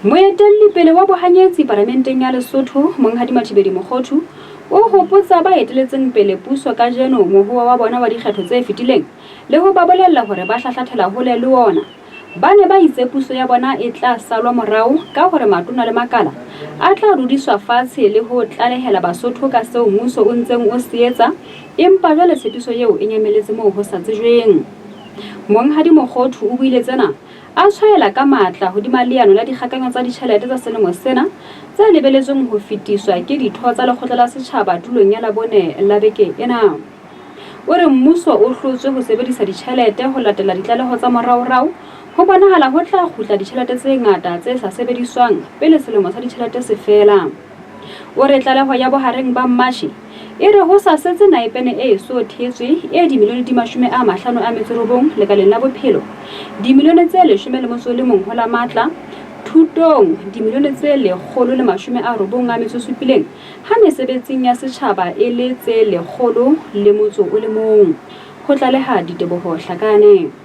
Moetelli pele wa bohanyetsi paramenteng ya Lesotho, Monghadi Mathibeli Mokhothu, o hopotsa ba eteletseng pele puso kajeno mohoa wa bona wa dikgetho tse fetileng le ho ba bolella hore ba hlahlathela hole le ona. Ba ne ba itse puso ya bona e tla salwa morao ka hore matona le makala a tla dudiswa fatshe le ho tlalehela Basotho ka seo mmuso o ntseng o se etsa, empa jwale tshepiso eo e nyameletse moo ho sa tsejweng. Monghadi Mokhothu o buile tsena a tshwaela ka matla hodima leano la dikgakanyo tsa ditjhelete tsa selemo sena tse lebeletsweng ho fetiswa ke ditho tsa Lekgotla la Setjhaba tulong ya Labone la beke ena. O re mmuso o hlotswe ho sebedisa ditjhelete ho latela ditlaleho tsa moraorao, ho bonahala ho tla kgutla ditjhelete tse ngata tse sa sebediswang pele selemo sa ditjhelete se fela. O re tlaleho ya bohareng ba Mmatjhe e re ho sa setse naepene e eso thetswe e dimilione di 59 lekaleng la bophelo, dimilione tse 11 ho la matla, thutong dimilione tse 197 ha mesebetsing ya setjhaba e le tse 101, ho tlaleha Diteboho Hlakane.